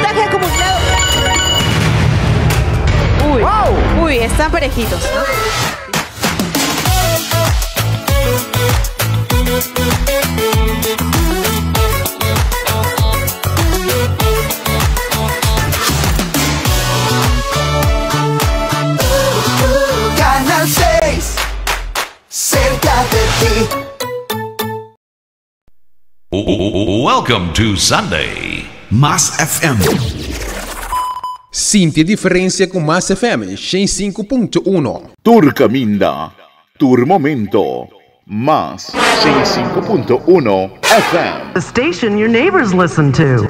Puntaje acumulado. Uy, uy, están parejitos, ¿no? Canal 6, cerca de ti. Welcome to Sunday. Mas FM. Sinti e diferencia cu Mas FM 105.1. Tur caminda, tur momento, Mas 105.1 FM. The station your neighbors listen to.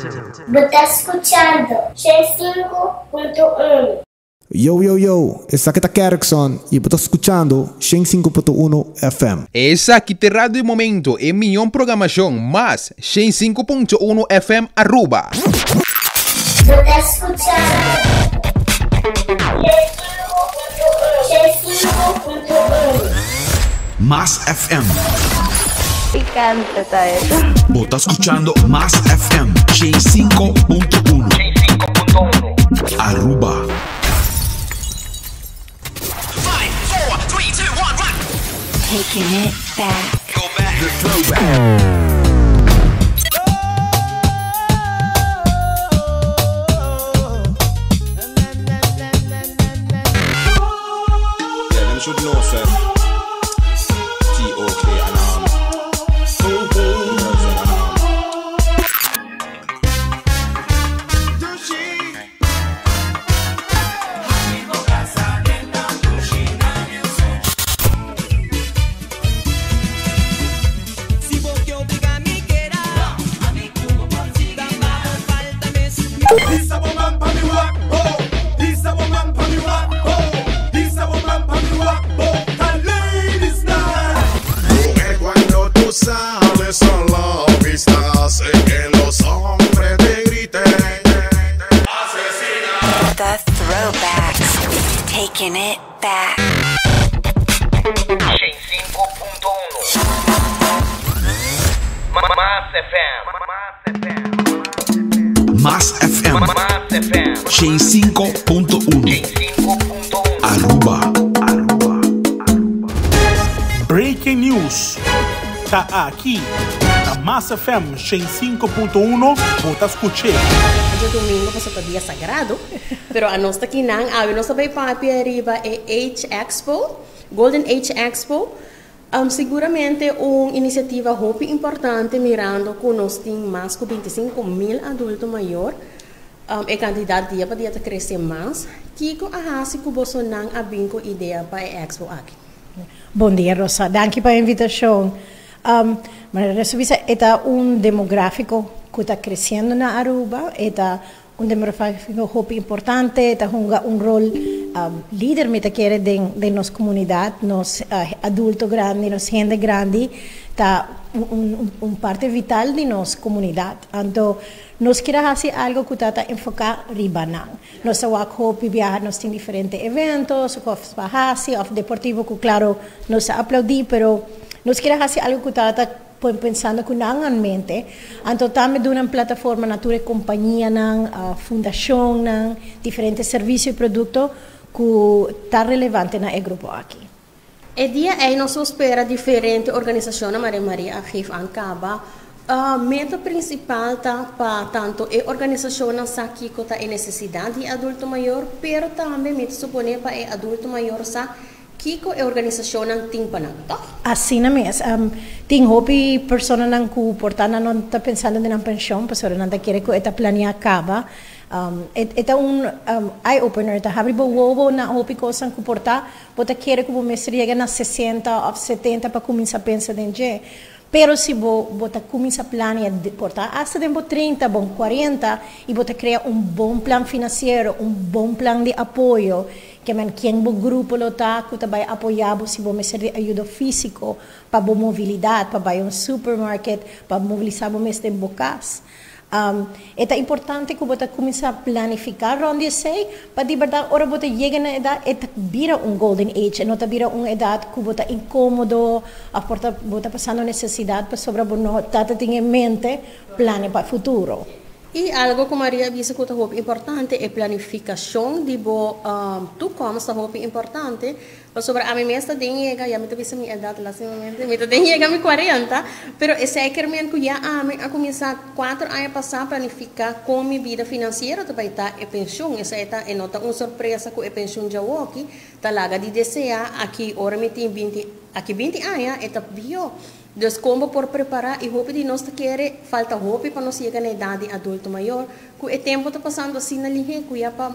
Bo ta scuchando 105.1. Yo yo yo, esaki ta Kerkson y bo ta scuchando 105.1 FM. Esaki ta Radio Momento, e miyon programacion Mas 105.1 FM Aruba. Bo ta scuchando 105.1. Mas FM. Picante ta e. Bo ta scuchando Mas FM 105.1. Aruba. Taking it back. The throwback. Yeah, them should know, sir. T-O-K and girls and Mujer, cuando tú sales a la vista, hace que los hombres te griten. The throwbacks. Taking it back. 105.1 Mas FM. Mas FM. Mas FM. 105.1. Aruba. Breaking news. Ta aki na Mas FM 105.1 bo ta scucha. Diadomingo paso ta dia sagrado, pero anos ta akinan, awe nos ta bay papia riba e Age Expo, Golden Age Expo. Siguramente un iniciativa hopi importante mirando cu nos tin mas cu 25 mil adulto mayor. E cantidad dia pa dia ta crece mas. Kico a haci cu bosonan a bin cu idea pa e expo aki? Bon dia, Rosa. Danki pa e invitacion. Manera bo a bisa, ta un demografico cu ta creciendo na Aruba, ta un demografico hopi importante, ta hunga un rol lider, mi ta kere, den nos comunidad, nos adulto grandi, nos hende grandi, ta un parte vital di nos comunidad. Anto, nos kier haci algo cu ta enfoca riba nan. Nos a wak hopi biaha, nos tin diferente evento, of pa haci, of deportivo, cu claro, nos a aplaudi, pero nos kier haci algo cu ta pensando cu nan en mente. Anto tambe duna un plataforma na tur compania nan, fundacion nan, diferente servicio y producto cu ta relevante na e grupo aki. E dia ey nos ta spera diferente organisacion, Maria Maria geef aan caba. Meta principal ta pa tanto e organisacion sa kico ta e necesidad di adulto mayor, pero tambe mi ta supone pa e adulto mayor sa kico e organisacion tin pa nan, toch? Asina mes. Tin hopi persona nan cu por ta nan no ta pensando den pensioen, pasobra nan ta kere cu e ta planea caba. E ta un eye opener, ta habri bo wowo na hopi cos cu por ta, bo ta kere cu bo mester yega na 60 of 70 pa cuminsa pensa den dje. Pero si bo ta cuminsa planea por ta hasta den bo 30, bon 40 y bo ta crea un bon plan financiero, un bon plan di apoyo, kiermen ken bo grupo lo ta, cu ta bay apoya bo si bo mester di ayudo fisico, pa bo mobilidad, pa bay un supermarket, pa mobilisa bo mes den bo cas. Ta importante cu bo ta cuminsa planifica rond esey, pa di berdad, ora bo ta yega na edad, e ta bira un golden age, e no ta bira un edad cu bo ta incomodo, of por ta, bo ta pasando necesidad, pasobra bo no tata tin en mente plan pa futuro. Y algo cu Maria a bisa cu ta hopi importante, e planificacion di bo toekomst ta hopi importante, pasobra ami mes ta den yega, ya mi ta bisa mi edad lastimamente, mi ta den yega mi 40, pero esey kermen cu ya ami a cuminsa 4 aña pasa planifica con mi bida financiero ta bay ta, e pensioen, esey ta, e no ta un sorpresa cu e pensioen djawoki ta laga di desea, aki ora mi tin 20, aki 20 aña e ta bio. Dus kon bo por prepará i hopi di nos ta kere falta hopi pa nos yega na edat di adulto mayor, ku e tempu ta pasando asina lihé ku ya pa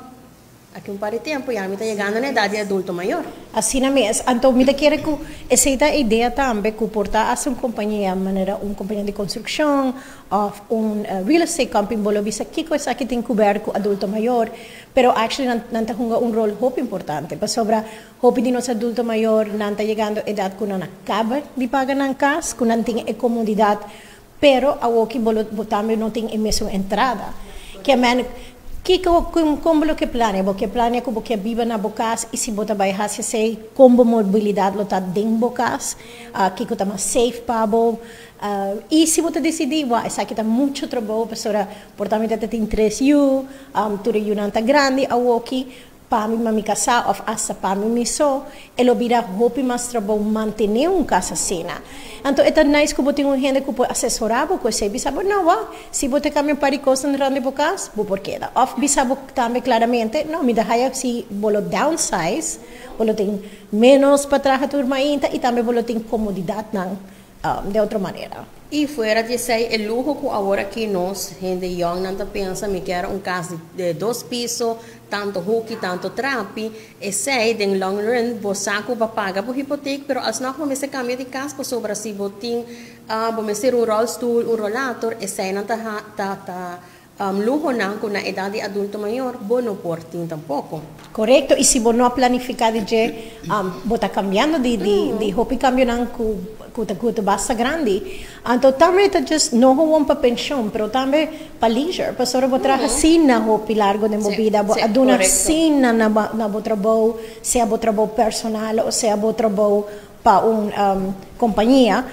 aki un par di tempu ya mi ta yegando na edat di adulto mayor. Asina mes. Anto mi ta kere ku esei ta e idea tambe ku por ta hasi un kompania manera un kompania di konstrukshon òf un real estate company bo lo bisa kiko esaki tin kuber ku adulto mayor, pero actually nan ta hunga un rol hopi importante pasobra Hopi di nos adulto mayor nan ta yegando edad cu nan a caba di paga nan cas, cu nan tin e comodidad, pero awoki bo lo bo tambe no tin e mesun entrada. Ke men, kico con bo lo ke plania? Bo ke plania cu bo ke biba na bo cas y si bo ta bay haci esey, con bo mobilidad lo ta den bo cas? Kico ta mas safe pa bo? Y si bo ta dicidi, wah, esaki ta mucho trabou pasobra por ta mi ta tin tres yu, tur e yunan ta grandi awoki, Pa mi mami kasá òf asta pa mi mi so, e lo bira hopi mas trabou mantené un kas asina. Anto e ta nice ku bo tin un hende ku por asesorá bo ku esei. Bisa bo, No, wak, si bo ta kambia un par di kosnan rònt di bo kas, bo por keda. Òf bisa bo tambe klaramente, No, mi ta haya si bo lo downsize, bo lo tin ménos pa traha tur mainta i tambe bo lo tin komodidatnan de otro manera. Y fuera di esey e luho cu awor aki nos hende yongnan ta pensa mi kier un cas di dos piso, tanto hoki, tanto trapi, esey den long run bo sa cu bo a paga bo hipoteek pero alsnog bo mester cambia di cas pasobra si bo tin bo mester un rolstoel, un rollator, eseynan ta ta ta Luhonan ku na edat di adulto mayor bo no por tin tampoko. Korekto, i si bo no a planifiká di dje, bo ta kambiando di di hopi kambionan ku ku ta ku ta basta grandi. Anto tambe ta just no howon pa penshon, pero tambe pa leisure, pasobra bo traha asina hopi largo den bo bida, bo a duna asina na na bo trabou, sea bo trabou personal o sea bo trabou pa un compañia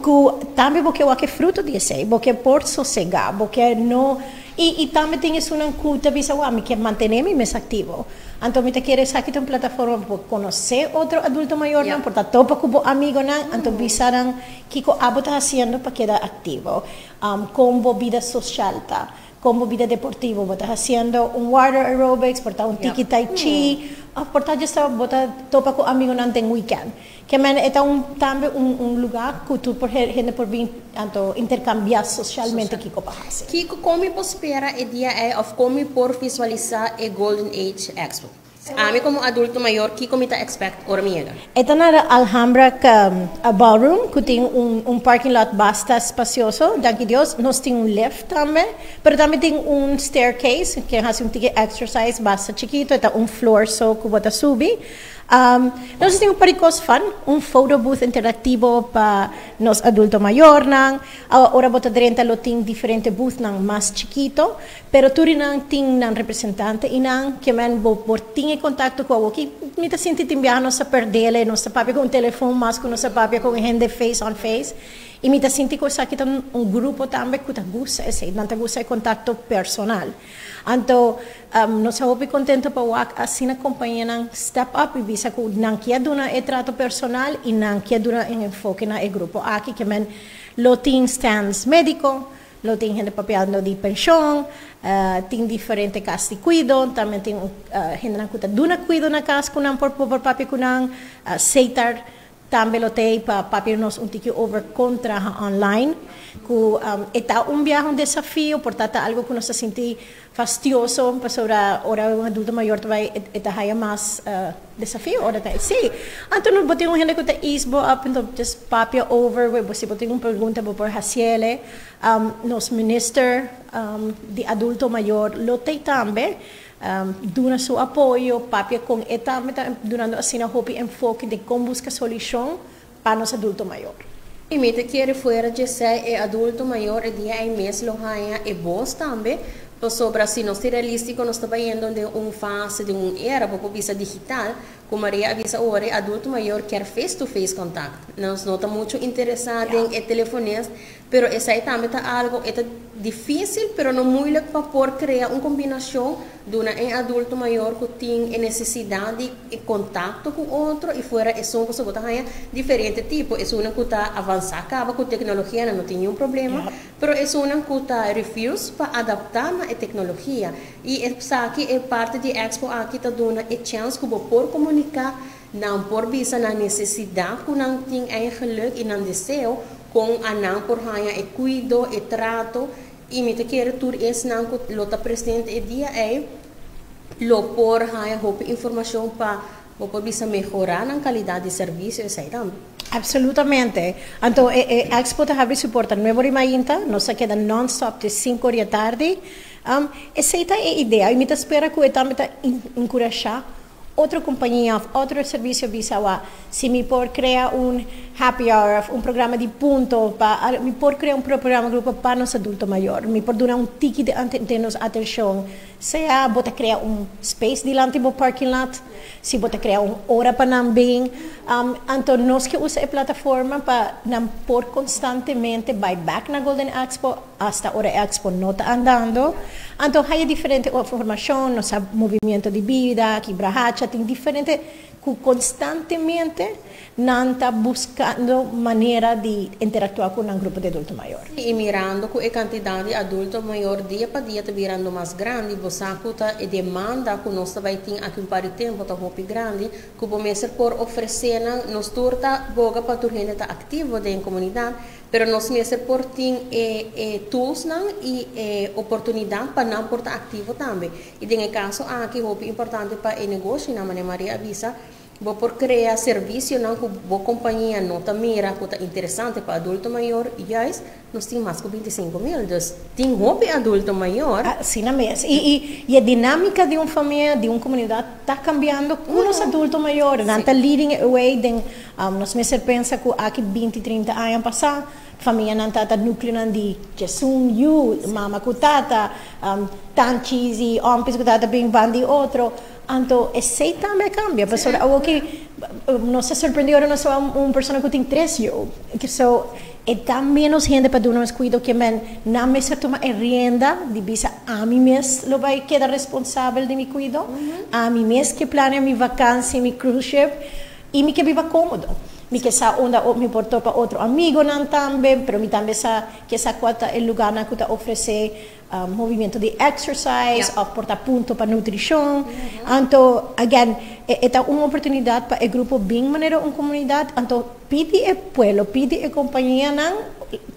cu tambe bo ke wak e fruto di esey, bo ke por sosega, bo ke no y y tambe tin esunnan cu ta bisa wak mi ke mantene mi mes activo, anto mi ta kere esaki ta un plataforma pa bo conoce otro adulto mayornan, por ta topa cu bo amigonan, anto bisa nan kico abo ta haciendo pa keda activo, con bo bida social ta. Con bo bida deportivo, bo ta haciendo un water aerobics, por ta un tiki tai chi, of por ta just bo ta topa cu amigonan den weekend. Ke men e ta un tambe un un lugar cu tur por hende por bin anto intercambia socialmente kico pa haci. Kico con mi por spera e dia ei of con mi por visualisa e Golden Age Expo? Ami komo adulto mayor kiko mi ta expect ora mi yega? E ta na Alhambra Ballroom ku tin un parking lot basta spacioso, danki Dios. Nos tin un lift tambe, pero tambe tin un staircase ke hasi un tiki exercise basta chikito, e ta un floor so ku bo ta subi. Nos tin un par di kos fun, un photo booth interactivo pa nos adulto mayornan. Ora bo ta drenta lo tin diferente boothnan mas chikito. Pero tur i nan tin nan representante i nan ke men bo por tin e kontakto ku awoki. Mi ta sinti tin biaha nos ta perdele, nos ta papia ku un telefon mas ku nos ta papia ku un hende face on face. I mi ta sinti ku esaki ta un grupo tambe ku ta gusta esei, nan ta gusta e kontakto personal. Anto nos ta hopi kontento pa wak asina kompañianan step up i bisa ku nan kier duna e trato personal i nan kier duna un enfoke na e grupo aki ke men lo tin stands mediko, Lo tin hende papiando di penshon, tin diferente kas di kuido, tambe tin hendenan ku ta duna kuido na kas ku nan por por papia ku nan. Setar tambe lo t'ei pa papia nos un tiki over kon traha online, ku e ta un biaha un desafio, por ta ta algu ku nos ta sinti fastioso pasobra ora un adulto mayor ta bai e ta haya mas desafio ora ta sí. Anto no bo tin un hende ku ta ease bo up anto just papia over we bo si bo tin un pregunta bo por hasiele. Nos minister di adulto mayor lo t'ei tambe duna su apoyo papia kon e tambe ta dunando asina hopi enfoke den kon buska solushon pa nos adulto mayor. I mi ta kere fuera djesei e adulto mayor e dia ei mes lo haña e bos tambe, pasobra si nos ta realístiko nos ta bayendo den un fase, den un era, bo por bisa digital, ku Maria a bisa ora e adulto mayor kier face to face contact. Nos no ta mucho interesá den e telefones, pero esei tambe ta algo e ta. Difícil, pero no moeilijk pa por crea un combinacion duna e adulto mayor cu tin e necesidad di contacto cu otro y fuera esun pasobra bo ta haya diferente tipo, esunnan cu ta avansa caba cu tecnologia nan no tin niun problema, pero esunnan cu ta refuse pa adapta na e tecnologia y esaki e parti di expo aki ta duna e chance cu bo por comunica, nan por bisa nan necesidad cu nan tin eigenlijk y nan deseo Kon a nan por haña e kuido, e trato, i mi ta kere tur esnan ku lo ta presente e dia ei lo por haña hopi informashon pa bo por bisa mehorá nan kalidat di servisio, esei tambe. Absolutamente. Anto e e expo ta habri su porta nuebe ora i mainta, nos ta keda nonstop te sinku ora di atardi. Esei ta e idea i mi ta spera ku e tambe ta enkurashá Otro compañia of otro servicio bisa wa si mi por crea un happy hour of un programa di punto pa mi por crea un programa grupo pa nos adulto mayor mi por duna un tiki di de nos atencion sea bo ta crea un space dilanti bo parking lot si bo ta crea un ora pa nan bin anto nos ke usa e plataforma pa nan por constantemente bay back na Golden Expo Hasta ora e expo no ta andando, anto haya diferente informacion, nos sa movimiento di bida, kibrahacha, tin diferente cu constantemente nan ta buscando manera di interactua cu nan grupo di adulto mayor. Y mirando cu e cantidad di adulto mayor dia pa dia ta birando mas grandi, bo sa cu ta e demanda cu nos ta bay tin aki un par di tempo ta hopi grandi, cu bo mester por ofrece nan, nos tur ta boga pa tur hende ta activo den comunidad, Pero nos mester por tin e e toolsnan y e oportunidad pa nan por ta activo tambe. Y den e caso aki hopi importante pa e negoshinan, manera Maria a bisa, bo por crea servicionan cu bo compania no ta mira cu ta interesante pa adulto mayor, juist nos tin mas cu 25.000, dus tin hopi adulto mayor. Asina mes. Y y y e dinamica di un famia, di un comunidad ta cambiando cu nos adulto mayor. Nan ta leading e way den Nos mester pensa ku aki 20, 30 aña pasá, famianan ta ta núkleonan di djesun yu, mama ku tata, tanchis i òmpis ku tata bin ban di otro. Anto esei tambe a kambia, pasobra awoki nos ta sorprendí ora nos wak un persona ku tin tres yu. So, e ta ménos hende pa duna nos kuido ke men nan mester tuma e rienda di bisa ami mes lo bai keda responsabel di mi kuido, ami mes ke plania mi vakansi, mi cruise ship. I mi ke biba kómodo. Mi ke sa unda mi por topa otro amigonan tambe, pero mi tambe sa ke sa kua ta e lugánan ku ta ofresé movimiento di exercise òf por ta punto pa nutrishon. Anto, again, e ta un oportunidat pa e grupo bin manera un komunidat. Anto, pidi e pueblo, pidi e kompañianan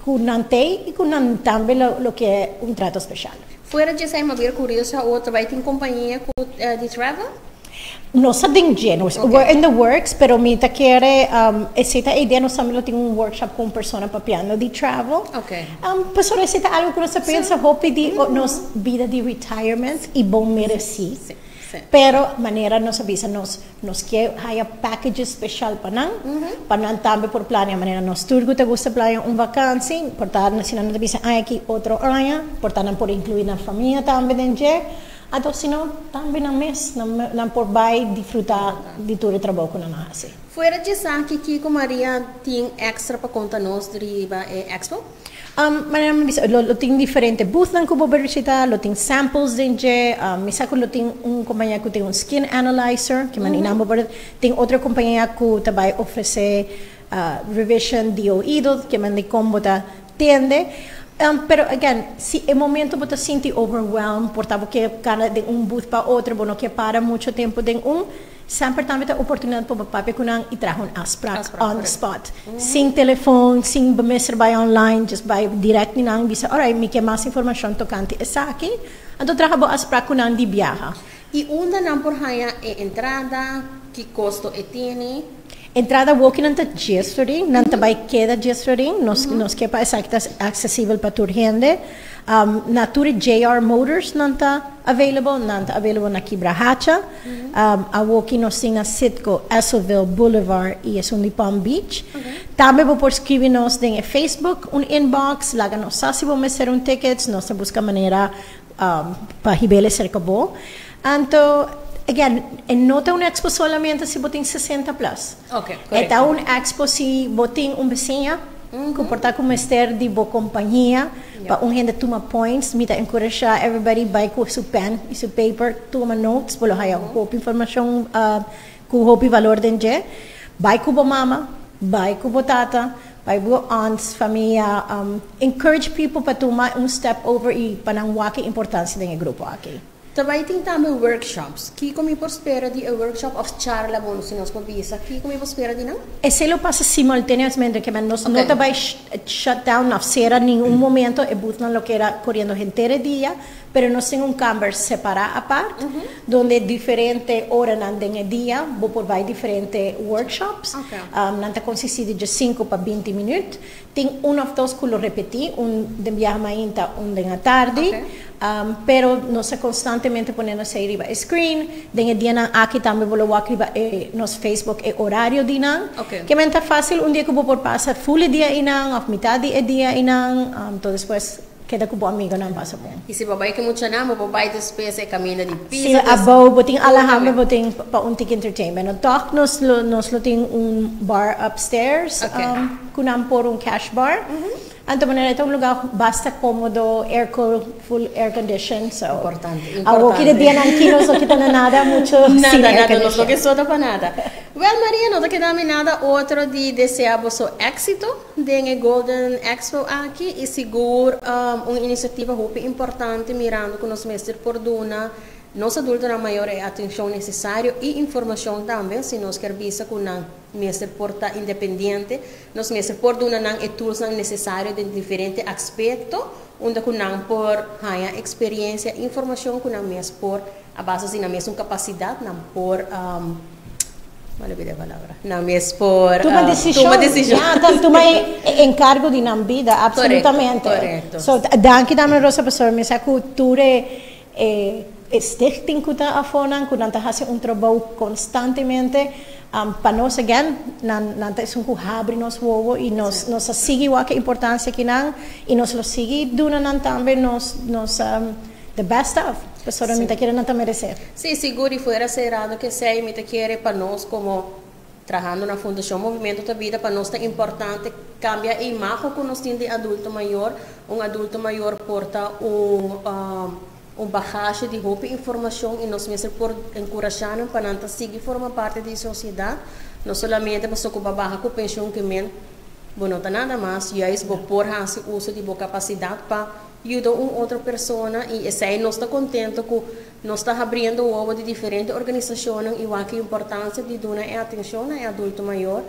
ku nan t'ei i ku nan tambe lo ke un trato speshal. Fuera dje esei, mi a bira kurioso awor, ta bai tin kompañia ku di travel? Nos ta den dje, nos we're in the works, pero mi ta kere esei ta e idea, nos tambe lo tin un workshop ku un persona papiando di travel. Pasobra esei ta algu ku nos ta pensa hopi di nos bida di retirement i bon meresí. Pero manera nos a bisa nos nos ke haya packages special pa nan, pa nan tambe por plania manera nos tur ku ta gusta plania un vakansi, por ta si nan no ta bisa aña aki otro aña, por ta nan por inclui nan famia tambe den dje. Anto si no, tambe nan mes nan por bai disfrutá di tur e trabou ku nan a hasi. Fuera dje esaki, kiko Maria tin èkstra pa konta nos riba e expo? Manera mi bisa, lo tin diferente boothnan ku bo por bishitá, lo tin samples den dje. Mi sa ku lo tin un kompania ku tin un skin analyzer, ke manera nan bo por tin otro kompania ku ta bai ofresé revision di oido, ke manera di kon bo ta Tende? Pero again, si e momento bo ta sinti overwhelmed, por ta bo ke kana den un booth pa otro, bo no ke para mucho tempo den un, semper tambe ta oportunidad pa bo papia ku nan i traha un afspraak on the spot. Sin telefon, sin bo mester bai online, just bai direct ni nan i bisa, alright, mi ke mas informashon tokante esaki, anto traha bo afspraak ku nan di biaha. I unda nan por haña e entrada? Ki kosto e tene? Entrada woki nan ta djes florin, nan ta bai keda djes florin, nos nos ke pa esaki ta aksesibel pa tur hende. Na tur e JR Motors nan ta available, nan ta available na Kibrahacha. Awoki nos tin na Citgo, Esselville, Boulevard i esun di Palm Beach. Tambe bo por skribi nos den e Facebook un inbox, laga nos sa si bo mester un tickets, nos ta buska manera pa hib'el e serka bo. Anto, again, e no ta un expo solamente si bo tin 60 plus. Ok, E ta un expo si bo tin un bisiña. Ku por ta ku mester di bo kompania pa un hende tuma points. Mi ta enkurashá everybody bai ku su pen i su paper tuma notes, bo lo haya hopi informashon ku hopi valor den dje. Bai ku bo mama, bai ku bo tata, bai ku bo aunts, famia. Encourage people pa tuma un step over i pa nan wak e importansia den e grupo aki. Ta bai tin tambe workshops. Kiko mi por spera di e workshop of charla bon si nos por bisa kiko mi por spera di nan? Esei lo pasa simultaneamente ke men nos no ta bai shut down of sera ningun momento e boothnan lo keda koriendo henter e dia pero nos tin un kamber separa apart donde diferente oranan den e dia bo por bai diferente workshops nan ta konsisti di djesinku pa binti minüt. Tin un of dos cu lo repeti, un den biaha mainta, un den atardi. Pero nos ta constantemente pone nos ei riba e screen. Den e dianan aki tambe bo lo wak riba e nos Facebook e horario di nan. Ke men ta facil un dia cu bo por pasa full e dia einan of mitad di e dia einan, anto despues Keda ku bo amigonan pasa bon. I si bo bai ku muchanan, bo por bai despues e kaminda di pisa. Si abou bo tin alahamber bo tin pa un tiki entertainment. No tòg nos lo nos lo tin un bar upstairs ku nan por un cash bar. Anto manera e ta un lugar basta komodo, airco, full air condition so. Importante, importante. Awor ki de dianan aki nos no kita na nada mucho sin Nada, air nada, nos no condition. ke sota pa nada. Wèl Maria, no ta keda mi nada otro di desea boso éksito. Den e Golden Expo aki y sigur un iniciativa hopi importante mirando cu nos mester por duna nos adultonan mayor e atencion necesario y informacion tambe si nos kier bisa cu nan mester por ta independiente nos mester por duna nan e toolsnan necesario den diferente aspecto unda cu nan por haya experiencia informacion cu nan mes por A base di nan mesun capacidad nan por, mi a olbida e palabra, nan mes por tuma decision. Tuma decision. Ya, ta tuma e encargo di nan bida, absolutamente. Correcto, correcto. So, danki tambe Rosa pasobra mi sa cu tur e e stichting cu ta afonan, cu nan ta haci un trabou constantemente pa nos again, nan nan ta esun cu habri nos wowo y nos nos a sigui wak e importancia kinan y nos lo sigui duna nan tambe nos nos The best of, pasobra mi ta kere nan ta merece. Sí, sigur y fuera cerado ke esey mi ta kere pa nos como trahando na Fundacion Movimento ta Bida pa nos ta importante cambia e imago cu nos tin di adulto mayor. Un adulto mayor por ta un un bagahe di hopi informacion y nos mester por encurasha nan pa nan ta sigui forma parti di sociedad, no solamente pasobra cu bo a baha cu pensioen ke men bo no ta nada mas, juist bo por haci uso di bo capacidad pa Yuda un otro persona y esey nos ta contento cu nos ta habriendo wowo di diferente organisacionnan y wak e importancia di duna e atencion na e adulto mayor.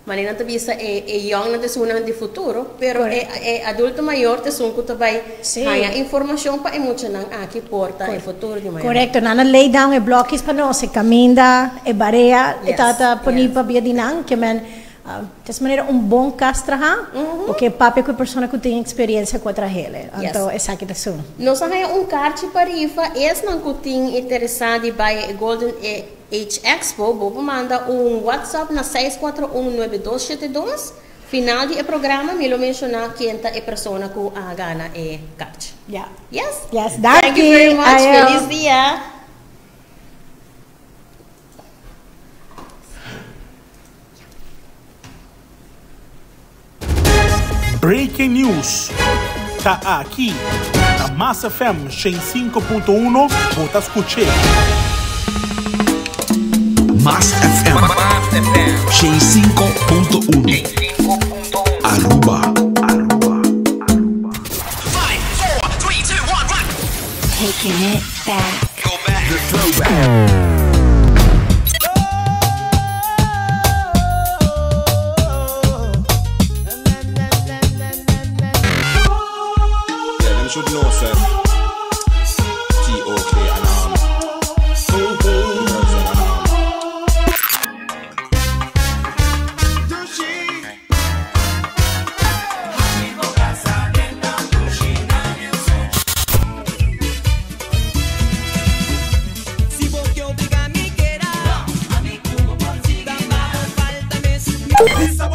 Manera nan ta bisa e e youngnan ta esunnan di futuro, pero e e adulto mayor ta esun cu ta bay haya informacion pa e muchanan aki por ta e futuro di mañana. Correcto, nan a lay down e blokjes pa nos, e caminda, e barea, e ta ta poni pa bia di nan, ke men Des manera un bon kas traha, porque papia ku e persona ku tin eksperiencia ku a trahele. Anto esaki ta su. Nos a haña un karchi pa rifa, esnan ku tin interesá di bai e Golden Age Expo, bo por manda un WhatsApp na 6419272. Final di e programa mi lo menshoná ken ta e persona ku a gana e karchi. Ya. Yes? Yes, danki. Thank you very much. Ayo. Feliz dia. Breaking news ta aki na Mas FM 105.1 bo ta scuche. Mas FM 105.1 Aruba. Taking it back. The throwback. Yeah, them should know, sir. T-O-K and Girls and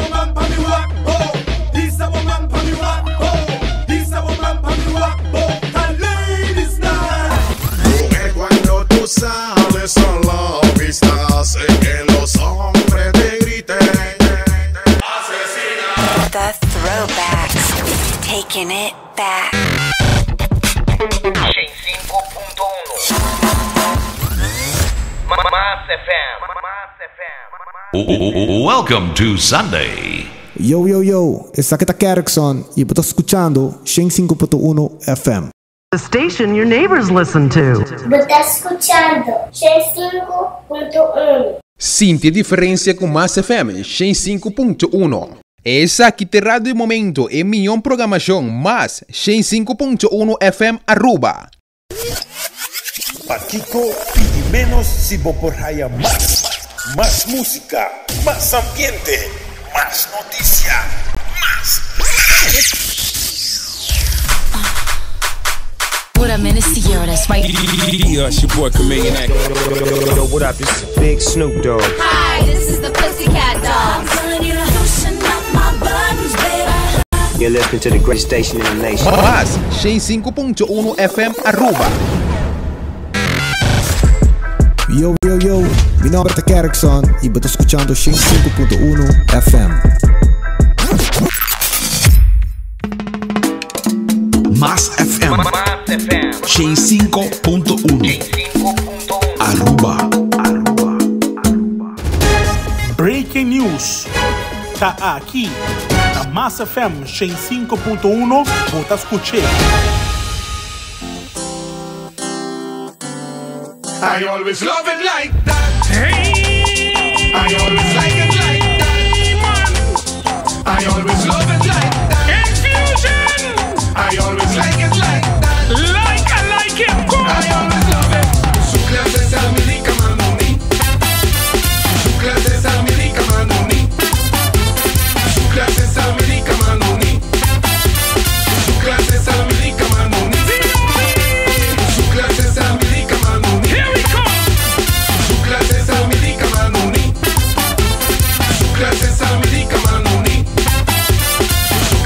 Mujer, cuando tú sales a la vista, hace que los hombres te griten. The Throwback. Taking it back. 5.1 Mas FM. Welcome to Sunday. Yo, yo, yo, esaki ta Kerkson y bo ta scuchando 105.1 FM. The station your neighbors listen to. Bo ta scuchando 105.1. Sinti e diferencia cu Mas FM 105.1. Esaki ta Radio Momento e miyon programacion Mas 105.1 FM Aruba. Pakico pidi menos si bo por haya mas? Mas musica, mas ambiente, mas noticia, mas. What up, man? It's Sierra. That's right. Yeah, it's your boy Chameleon Act. Yo, what up? This is Big Snoop Dogg. Hi, this is the Pussycat Dolls. I'm telling you to loosen up my buttons, baby. You're listening to the greatest station in the nation. Mas 105.1 FM Aruba. Yo, yo, yo, mi nomber ta Kerkson y bo ta scuchando 105.1 FM. Mas FM. 105.1 Aruba. Breaking News ta aki na Mas FM 105.1 bo ta scuche. I always love it like that. I always like it like that. I always love it like that. Infusion. I always like it like that. Like I like it. I always love it. Su clase es America Manoni. Su clase es America Manoni. Su clase es America Manoni. Su clase es America Manoni. Su clase es America Manoni. Here we come. Su clase es America Manoni. Su clase es America Manoni. Su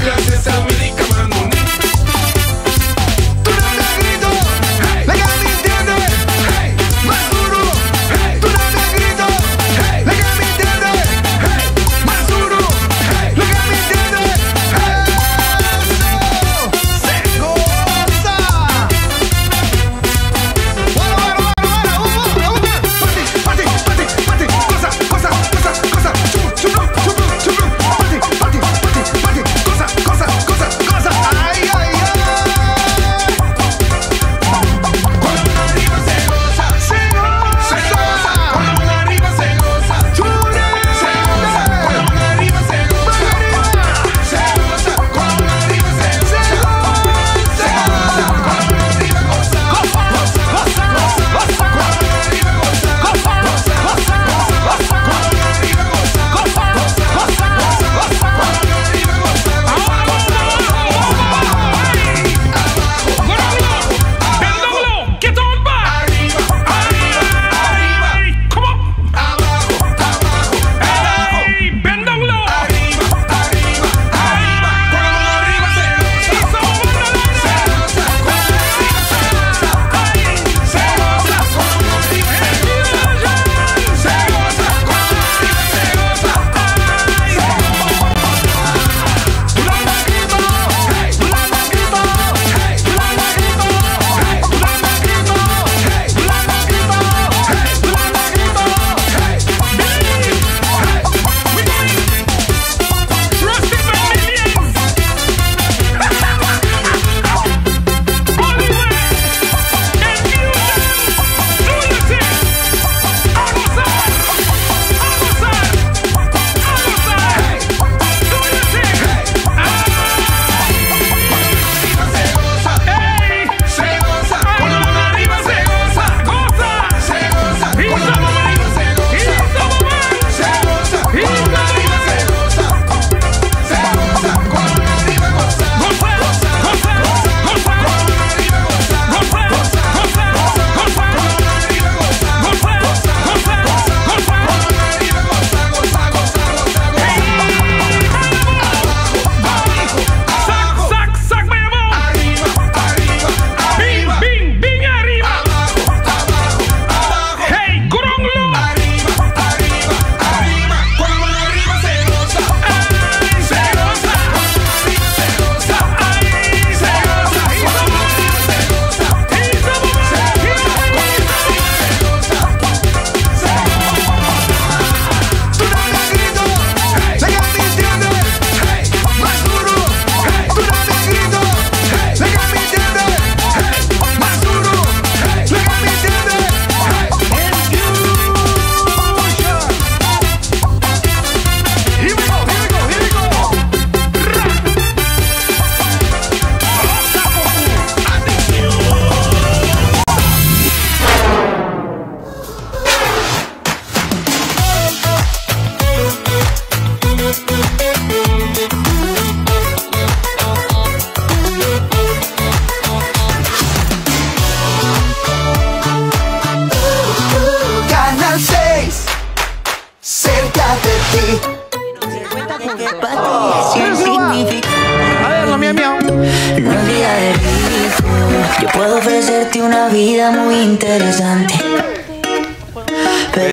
Yo puedo ofrecerte una vida muy interesante.